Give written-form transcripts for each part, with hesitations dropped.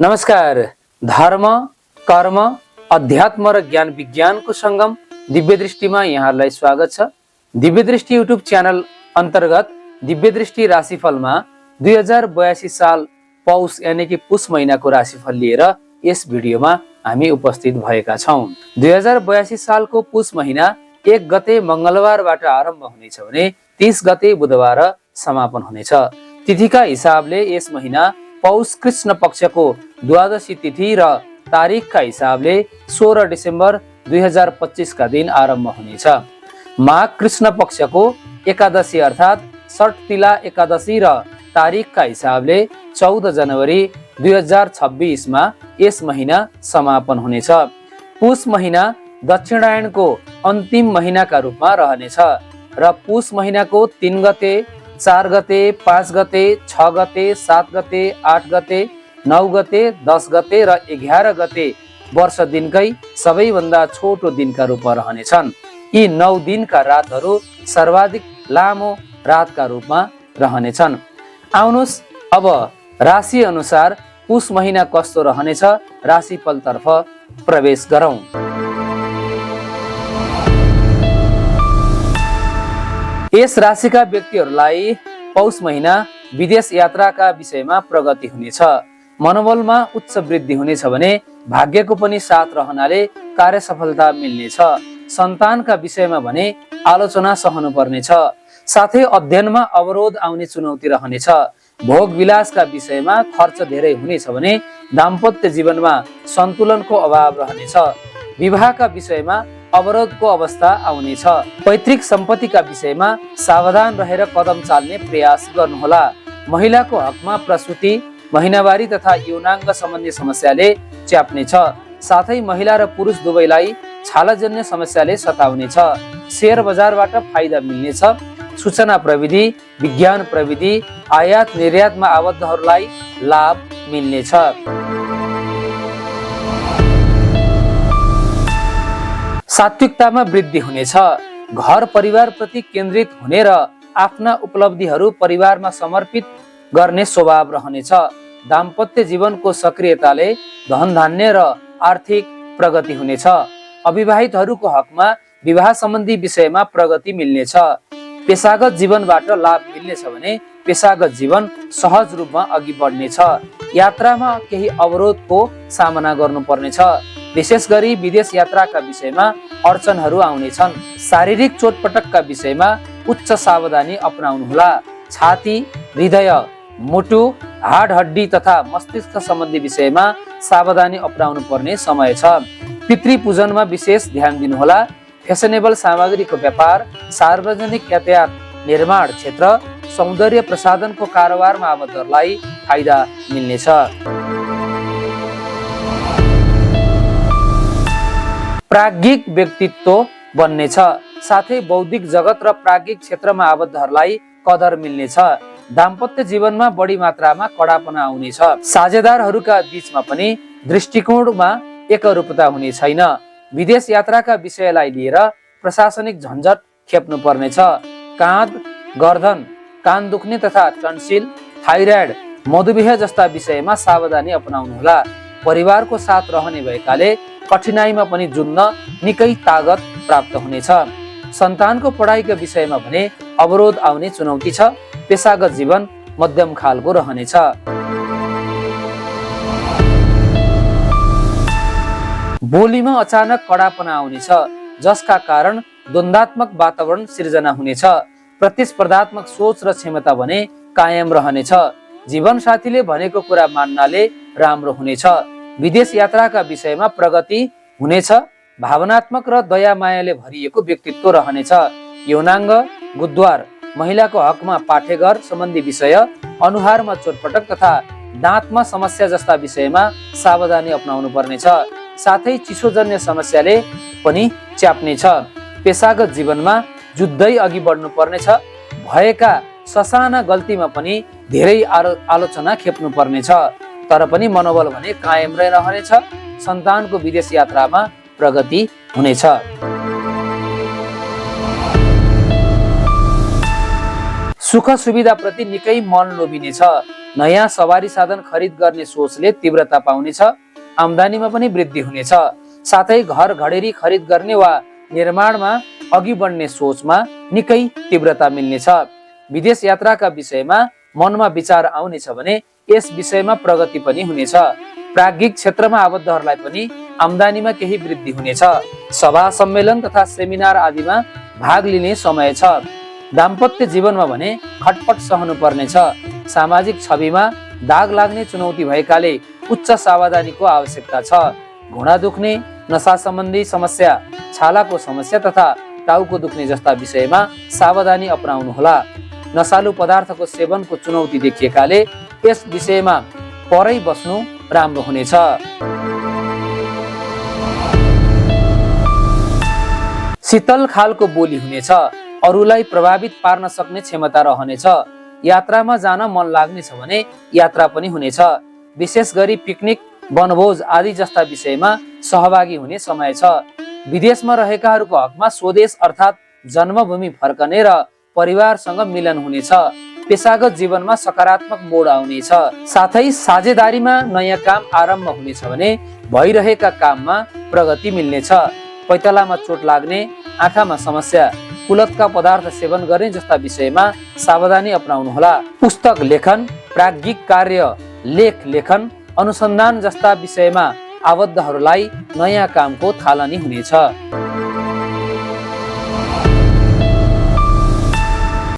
नमस्कार। धर्म, कर्म, अध्यात्म र ज्ञान विज्ञानको संगम दिव्य दृष्टिमा यहाँहरूलाई स्वागत छ। दिव्य दृष्टि युट्युब च्यानल अन्तर्गत दिव्य दृष्टि राशिफलमा 2082 साल पौष यानि कि पुष महिनाको राशिफल लिएर यस भिडियोमा हामी उपस्थित भएका छौँ। 2082 सालको पुष महिना 1 गते मंगलबारबाट आरम्भ हुनेछ भने 30 गते बुधबार समापन हुनेछ। तिथिका हिसाबले यस महिना पौष कृष्ण पक्षको द्वादशी तिथि र तारिखका हिसाबले 16 डिसेम्बर 2025 का दिन आरम्भ हुनेछ। माघ कृष्ण पक्षको एकादशी अर्थात् षटतिला एकादशी र तारिखका हिसाबले 14 जनवरी 2026 मा यस महिना समापन हुनेछ। पुष महिना दक्षिणायनको अन्तिम महिनाका रूपमा रहनेछ र पुष महिनाको 3 गते, 4 गते, 5 गते, 6 गते, 7 गते, 8 गते, 9 गते, 10 गते र 11 गते वर्ष दिनकै सबैभन्दा छोटो दिनका रूपमा रहनेछन्। यी 9 दिनका रातहरू सर्वाधिक लामो रातका रूपमा रहनेछन्। आउनुहोस् अब राशि अनुसार पुष महिना कस्तो रहनेछ राशिफलतर्फ प्रवेश गरौँ। यस राशिका व्यक्तिहरूलाई पौष महिना विदेश यात्राका विषयमा प्रगति हुनेछ। मनोबलमा उच्च वृद्धि हुनेछ भने भाग्यको पनि साथ रहनाले कार्य सफलता मिल्नेछ। सन्तानका विषयमा भने आलोचना सहनु पर्नेछ। साथै अध्ययनमा अवरोध आउने चुनौती रहनेछ। भोग विलासका विषयमा खर्च धेरै हुनेछ भने दाम्पत्य जीवनमा सन्तुलनको अभाव रहनेछ। विवाहका विषयमा अवरोधको अवस्था आउनेछ। पैतृक सम्पत्तिका विषयमा सावधान रहेर कदम चाल्ने प्रयास गर्नुहोला। महिलाको हकमा प्रसूति, महिनावारी तथा यौनाङ्ग सम्बन्धी समस्याले च्याप्नेछ। साथै महिला र पुरुष दुवैलाई छालाजन्य समस्याले सताउनेछ। शेयर बजारबाट फाइदा मिल्नेछ। सूचना प्रविधि, विज्ञान प्रविधि, आयात निर्यातमा आबद्धहरूलाई लाभ मिल्नेछ। सात्विकतामा वृद्धि हुनेछ। घर परिवार प्रति केन्द्रित हुने र आफ्ना उपलब्धिहरू परिवारमा समर्पित गर्ने स्वभाव रहनेछ। दाम्पत्य जीवनको सक्रियताले धन धान्य र आर्थिक प्रगति हुनेछ। अविवाहितहरूको हकमा विवाह सम्बन्धी विषयमा प्रगति मिल्नेछ। पेशागत जीवनबाट लाभ मिल्नेछ भने पेशागत जीवन सहज रूपमा अघि बढ्नेछ। यात्रामा केही अवरोधको सामना गर्नुपर्नेछ। विशेष गरी विदेश यात्राका विषयमा अडचनहरू आउनेछन्। शारीरिक चोटपटकका विषयमा उच्च सावधानी अपनाउनुहोला। छाती, हृदय, मुटु, हाड हड्डी तथा मस्तिष्क सम्बन्धी विषयमा सावधानी अपनाउनु पर्ने समय छ। पितृ पूजनमा विशेष ध्यान दिनुहोला। फेसनेबल सामग्रीको व्यापार, सार्वजनिक यातायात, निर्माण क्षेत्र, सौन्दर्य प्रसाधनको कारोबारमा आबद्धहरूलाई फाइदा मिल्नेछ। प्राज्ञिक व्यक्तित्व बन्नेछ। साथै बौद्धिक जगत र प्राज्ञिक क्षेत्रमा आबद्धहरूलाई कदर मिल्नेछ। दाम्पत्य जीवनमा बढी मात्रामा कडापना आउनेछ। साझेदारहरूका बीचमा पनि दृष्टिकोणमा एकरूपता हुने छैन। विदेश यात्राका विषयलाई लिएर प्रशासनिक झन्झट खेप्नु पर्नेछ। काँध, गर्दन, कान दुख्ने तथा टन्सिल, थाइराइड, मधुमेह जस्ता विषयमा सावधानी अपनाउनुहोला। परिवारको साथ रहने भएकाले कठिनाइमा पनि जुन्न निकै तागत प्राप्त हुनेछ। सन्तानको पढाइका विषयमा भने अवरोध आउने चुनौती छ। पेशागत जीवन मध्यम खालको रहनेछ। बोलीमा अचानक कडापना आउनेछ, जसका कारण द्वन्द्वात्मक वातावरण सिर्जना हुनेछ। प्रतिस्पर्धात्मक सोच र क्षमता भने कायम रहनेछ। जीवन साथीले भनेको कुरा मान्नाले राम्रो हुनेछ। विदेश यात्राका विषयमा प्रगति हुनेछ। भावनात्मक र दया मायाले भरिएको व्यक्तित्व रहनेछ। यौनाङ्ग, गुद्वार, महिलाको हकमा पाठेघर सम्बन्धी विषय, अनुहारमा चोटपटक तथा दाँतमा समस्या जस्ता विषयमा सावधानी अपनाउनु पर्नेछ। साथै चिसोजन्य समस्याले पनि च्याप्नेछ। पेशागत जीवनमा जुझ्दै अघि बढ्नु पर्नेछ। भएका ससाना गल्तीमा पनि धेरै आलोचना खेप्नु पर्नेछ। तर पनि मनोबल भने कायम रहनेछ। सन्तानको विदेश यात्रामा प्रगति हुनेछ। सुख सुविधा प्रति निकै मन लोभिनेछ। नयाँ सवारी साधन खरिद गर्ने सोचले तीव्रता पाउनेछ। आम्दानीमा पनि वृद्धि हुनेछ। साथै घर घडेरी खरिद गर्ने वा निर्माणमा अघि बढ्ने सोचमा निकै तीव्रता मिल्नेछ। विदेश यात्राका विषयमा मनमा विचार आउनेछ भने यस विषयमा प्रगति पनि हुनेछ। प्राज्ञिक क्षेत्रमा आबद्धहरूलाई पनि आम्दानीमा केही वृद्धि हुनेछ। सभा सम्मेलन तथा सेमिनार आदिमा भाग लिने समय छ। दाम्पत्य जीवनमा भने खटपट सहनु पर्नेछ। सामाजिक छविमा दाग लाग्ने चुनौती भएकाले उच्च सावधानीको आवश्यकता छ। घुँडा दुख्ने, नशा सम्बन्धी समस्या, छालाको समस्या तथा टाउको दुख्ने जस्ता विषयमा सावधानी अपनाउनुहोला। नशालु पदार्थको सेवनको चुनौती देखिएकाले यस विषयमा परै बस्नु राम्रो हुनेछ। शीतल खालको बोली हुनेछ। अरूलाई प्रभावित पार्न सक्ने क्षमता रहनेछ। यात्रामा जान मन लाग्नेछ भने यात्रा पनि हुनेछ। विशेष गरी पिकनिक, वनभोज आदि जस्ता विषयमा सहभागी हुने समय छ। विदेशमा रहेकाहरूको हकमा स्वदेश अर्थात् जन्मभूमि फर्कने र परिवारसँग मिलन हुनेछ। पेशागत जीवनमा सकारात्मक मोड आउनेछ। साथै साझेदारीमा नयाँ काम आरम्भ हुनेछ भने भइरहेका काममा प्रगति मिल्नेछ। पैतालामा चोट लाग्ने, आँखामा समस्या, कुलतका पदार्थ सेवन गर्ने जस्ता विषयमा सावधानी अपनाउनुहोला। पुस्तक लेखन, प्राज्ञिक कार्य, लेख लेखन, अनुसन्धान जस्ता विषयमा आबद्धहरूलाई नयाँ कामको थालनी हुनेछ।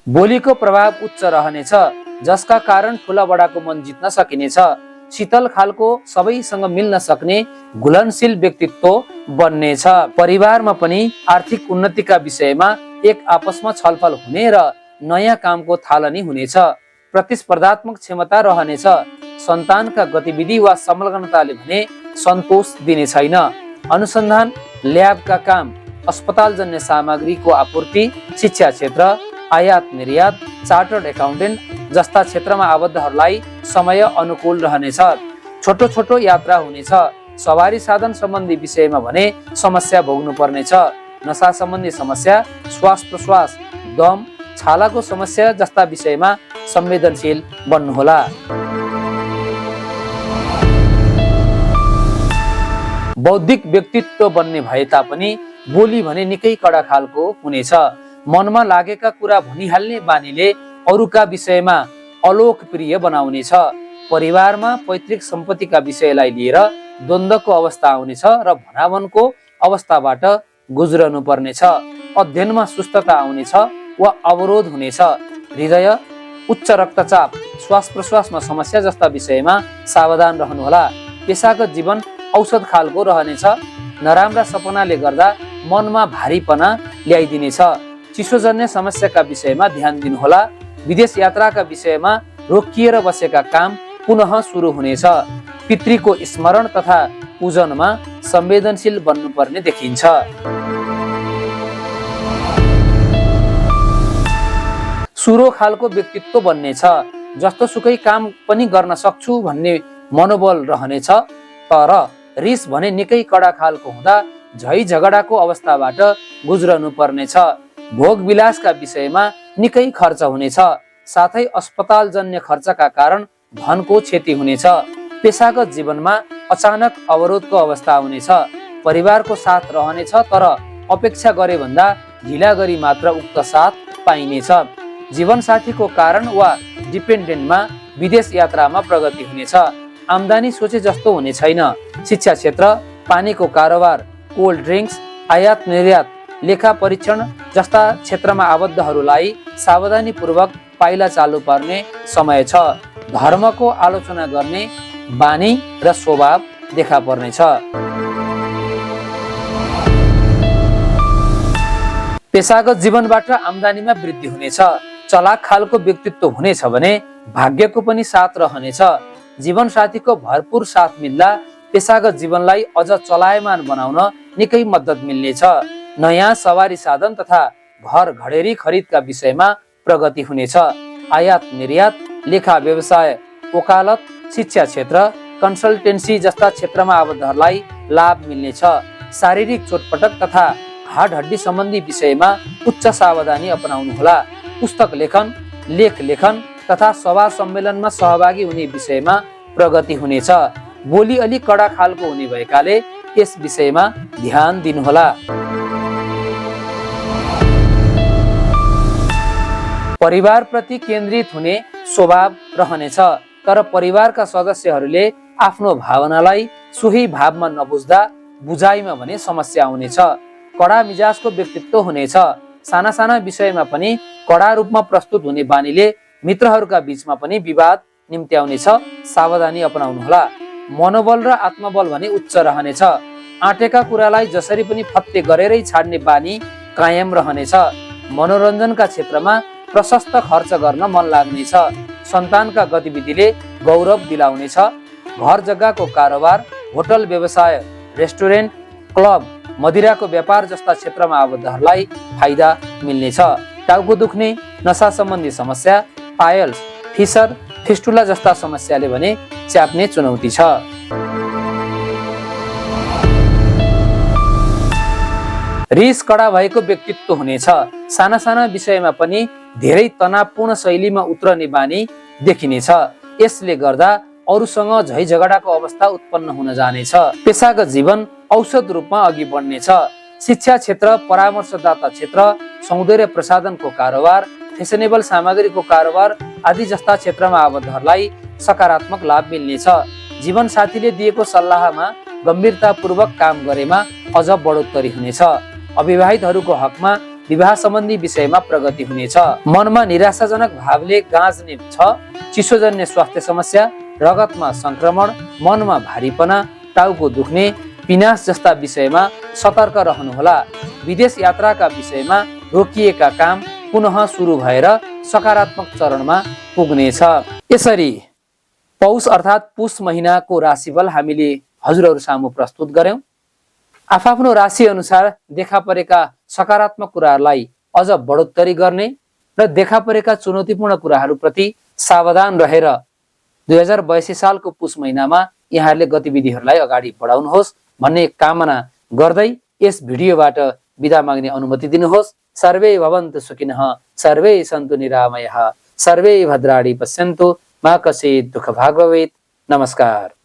बोलीको प्रभाव उच्च रहनेछ, जसका कारण ठुला बडाको मन जित्न सकिनेछ। शीतल खालको सबैसँग मिल्न सक्ने घुलनशील व्यक्तित्व बन्नेछ। परिवारमा पनि आर्थिक उन्नतिका विषयमा एक आपसमा छलफल हुने र नयाँ कामको थालनी हुनेछ। प्रतिस्पर्धात्मक क्षमता रहनेछ। सन्तानका गतिविधि वा संलग्नताले भने सन्तोष दिने छैन। अनुसन्धान, ल्याबका काम, अस्पतालजन्य सामग्रीको आपूर्ति, शिक्षा क्षेत्र, आयात निर्यात, चार्टर्ड एकाउन्टेन्ट जस्ता क्षेत्रमा आबद्धहरूलाई समय अनुकूल रहनेछ। छोटो छोटो यात्रा हुनेछ। सवारी साधन सम्बन्धी विषयमा भने समस्या भोग्नु पर्नेछ। नशा सम्बन्धी समस्या, श्वास प्रश्वास, दम, छालाको समस्या जस्ता विषयमा संवेदनशील बन्नुहोला। बौद्धिक व्यक्तित्व बन्ने भए तापनि बोली भने निकै कडा खालको हुनेछ। मनमा लागेका कुरा भनिहाल्ने बानीले अरूका विषयमा अलोकप्रिय बनाउनेछ। परिवारमा पैतृक सम्पत्तिका विषयलाई लिएर द्वन्द्वको अवस्था आउनेछ र भनाभनको अवस्थाबाट गुज्रनु पर्नेछ। अध्ययनमा सुस्तता आउनेछ वा अवरोध हुनेछ। हृदय, उच्च रक्तचाप, श्वास प्रश्वासमा समस्या जस्ता विषयमा सावधान रहनुहोला। पेशागत जीवन औषध खालको रहनेछ। नराम्रा सपनाले गर्दा मनमा भारीपना ल्याइदिनेछ। चिसोजन्य समस्याका विषयमा ध्यान दिनुहोला। विदेश यात्राका विषयमा रोकिएर बसेका काम पुनः सुरु हुनेछ। पितृको स्मरण तथा पूजनमा संवेदनशील बन्नुपर्ने देखिन्छ। सुरो खालको व्यक्तित्व बन्नेछ। जस्तो सुकै काम पनि गर्न सक्छु भन्ने मनोबल रहनेछ। तर रिस भने निकै कडा खालको हुँदा झै झगडाको अवस्थाबाट गुज्रनु पर्नेछ। भोग विलासका विषयमा निकै खर्च हुनेछ। साथै अस्पताल जन्य खर्चका कारण धनको क्षति हुनेछ। पेशागत जीवनमा अचानक अवरोधको अवस्था हुनेछ। परिवारको साथ रहनेछ, तर अपेक्षा गरे भन्दा ढिला गरी मात्र उक्त साथ पाइनेछ। जीवन साथीको कारण वा डिपेन्डेन्टमा विदेश यात्रामा प्रगति हुनेछ। आम्दानी सोचे जस्तो हुने छैन। शिक्षा क्षेत्र, पानीको कारोबार, कोल्ड ड्रिङ्क्स, आयात निर्यात, लेखा परीक्षण जस्ता क्षेत्रमा आबद्धहरूलाई सावधानीपूर्वक पाइला चालु पर्ने समय छ। धर्मको आलोचना गर्ने बानी र स्वभाव देखा पर्नेछ। पेशागत जीवनबाट आम्दानीमा वृद्धि हुनेछ। चलाक खालको व्यक्तित्व हुनेछ भने भाग्यको पनि साथ रहनेछ। जीवन साथीको भरपूर साथ मिल्दा पेशागत जीवनलाई अझ चलायमान बनाउन निकै मद्दत मिल्नेछ। नयाँ सवारी साधन तथा घर घडेरी खरिदका विषयमा प्रगति हुनेछ। आयात निर्यात, लेखा व्यवसाय, वकालत, शिक्षा क्षेत्र, कन्सल्टेन्सी जस्ता क्षेत्रमा आबद्धहरूलाई लाभ मिल्नेछ। शारीरिक चोटपटक तथा हाड हड्डी सम्बन्धी विषयमा उच्च सावधानी अपनाउनुहोला। पुस्तक लेखन, लेख लेखन, तथा सभा सम्मेलनमा सहभागी हुने विषयमा प्रगति हुनेछ। बोली अलि कडा खालको हुने भएकाले यस विषयमा ध्यान दिनुहोला। परिवार प्रति केन्द्रित हुने स्वभाव रहनेछ, तर परिवारका सदस्यहरूले आफ्नो भावनालाई सोही भावमा नबुझ्दा बुझाइमा भने समस्या आउनेछ। कडा मिजाजको व्यक्तित्व हुनेछ। साना साना विषयमा पनि कडा रूपमा प्रस्तुत हुने बानीले मित्रहरूका बीचमा पनि विवाद निम्त्याउनेछ। सावधानी अपनाउनुहोला। मनोबल र आत्मबल भने उच्च रहनेछ। आँटेका कुरालाई जसरी पनि फत्ते गरेरै छाड्ने बानी कायम रहनेछ। मनोरञ्जनका क्षेत्रमा प्रशस्त खर्च गर्न मन लाग्नेछ। सन्तानका गतिविधिले गौरव दिलाउनेछ। घर जग्गाको कारोबार, होटल व्यवसाय, रेस्टुरेन्ट, क्लब, मदिराको व्यापार जस्ता क्षेत्रमा आबद्धहरूलाई फाइदा मिल्नेछ। टाउको दुख्ने, नशा सम्बन्धी समस्या, पायल्स, फिसर, फिस्टुला जस्ता समस्याले भने च्याप्ने चुनौती छ। रिस कडा भएको व्यक्तित्व हुनेछ। साना साना विषयमा पनि धेरै तनावपूर्ण शैलीमा उत्रने बानी देखिनेछ। यसले गर्दा अरूसँग झैझगडाको अवस्था उत्पन्न हुन जानेछ। पेसागत जीवन औषध रूपमा अघि बढ्नेछ। शिक्षा क्षेत्र, परामर्शदाता क्षेत्र, सौन्दर्य प्रसाधनको कारोबार, फेसनेबल सामग्रीको कारोबार आदि जस्ता क्षेत्रमा आबद्धहरूलाई सकारात्मक लाभ मिल्नेछ। जीवन साथीले दिएको सल्लाहमा गम्भीरतापूर्वक काम गरेमा अझ बढोत्तरी हुनेछ। अविवाहितहरूको हकमा विवाह सम्बन्धी विषयमा प्रगति हुनेछ। मनमा निराशाजनक भावले गाँज्ने छ। चिसोजन्य स्वास्थ्य समस्या, रगतमा संक्रमण, मनमा भारीपना, टाउको दुख्ने, पिनास जस्ता विषयमा सतर्क रहनुहोला। विदेश यात्राका विषयमा रोकिएका काम पुनः सुरु भएर सकारात्मक चरणमा पुग्नेछ। यसरी पौष अर्थात् पुष महिनाको राशिफल हामीले हजुरहरू सामु प्रस्तुत गर्यौं। आफ्नो राशि अनुसार देखा परेका सकारात्मक कुराहरूलाई अझ बढोत्तरी गर्ने र देखा परेका चुनौतीपूर्ण कुराहरूप्रति सावधान रहेर 2082 सालको पुष महिनामा यहाँहरूले गतिविधिहरूलाई अगाडि बढाउनुहोस् भन्ने कामना गर्दै यस भिडियोबाट बिदा माग्ने अनुमति दिनुहोस्। सर्वे भवन्तु सुखिनः, सर्वे सन्तु निरामयः, सर्वे भद्राणि पश्यन्तु, मा कश्चित् दुःख भाग् भवेत्। नमस्कार।